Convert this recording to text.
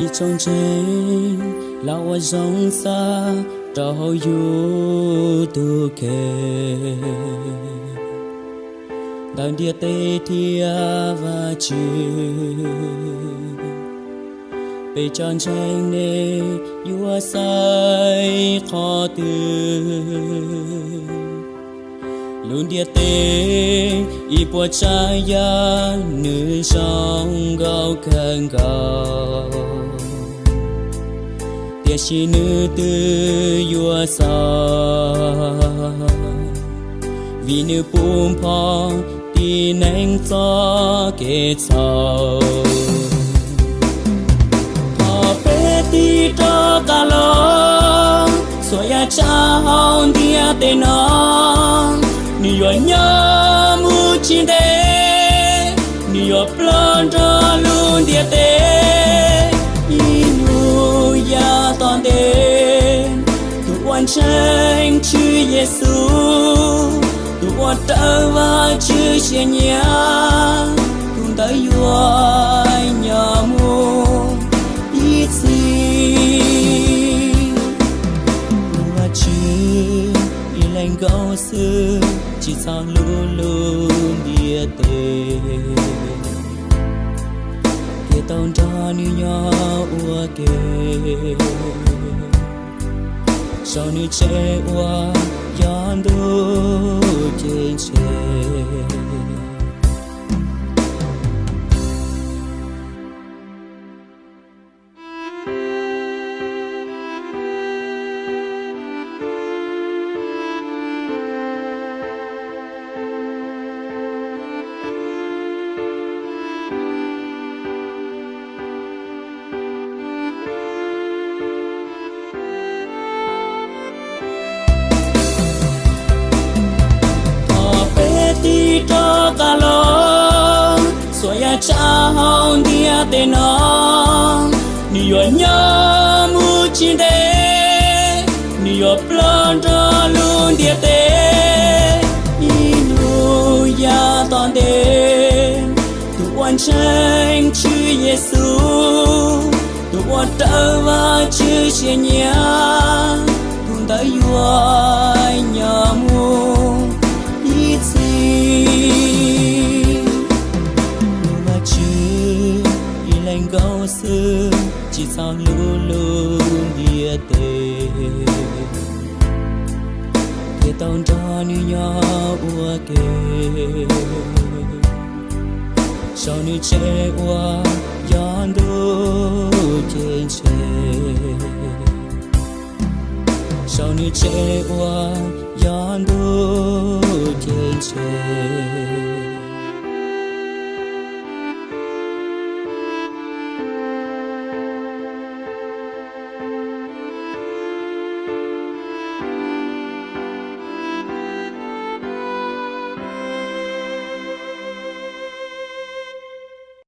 Ib tsoom ntseeg los ua zoo txhawb rau hauv yus tus kheej ntawm ntiaj teb thiab Vajtswv. Peb tsoom ntseeg ne yuav xaiv qhov twg? Lub ntiaj teb ib puas tsav yam nws zoo nkauj kawg nkaus, tiam sis nws twb yuav txhaum, vim nws puv npo tib neeg txoj kev txhaum. Thaum peb tig rov qab los, txhua yam tsav hauv ntiaj teb no, nws yuav nyob mus tsis ntev, nws yuav ploj nrog lub ntiaj teb. Ib hnub yav tom ntej, tus uas ntseeg Tswv Yexus, tus uas raws Vajtswv siab nyiam, tus ntawd yuav nyob mus ib txhis. Tus Vajtswv ib leeg nkaus xwb, tsis txhob hlub lub ntiaj teb, thiaj tau nrog nws nyob ua ke saum nws tsev uas yog ntuj ceeb tsheej. Thaum peb tig rov qab los, txhua yam tsav hauv ntiaj teb no, nws yuav nyob mus tsis ntev, nws yuav ploj nrog lub ntiaj teb. Ib hnub yav tom ntej, tus uas ntseeg Tswv Yexus, tus uas raws Vajtswv siab nyiam, tus ntawd yuav nyob mus ib txhis. Tus Vajtswv ib leeg nkaus xwb, tsis txhob hlub lub ntiaj teb, thiaj tau nrog nws nyob ua ke saum nws tsev uas yog ntuj ceeb tsheej, saum nws tsev uas yog ntuj ceeb tsheej.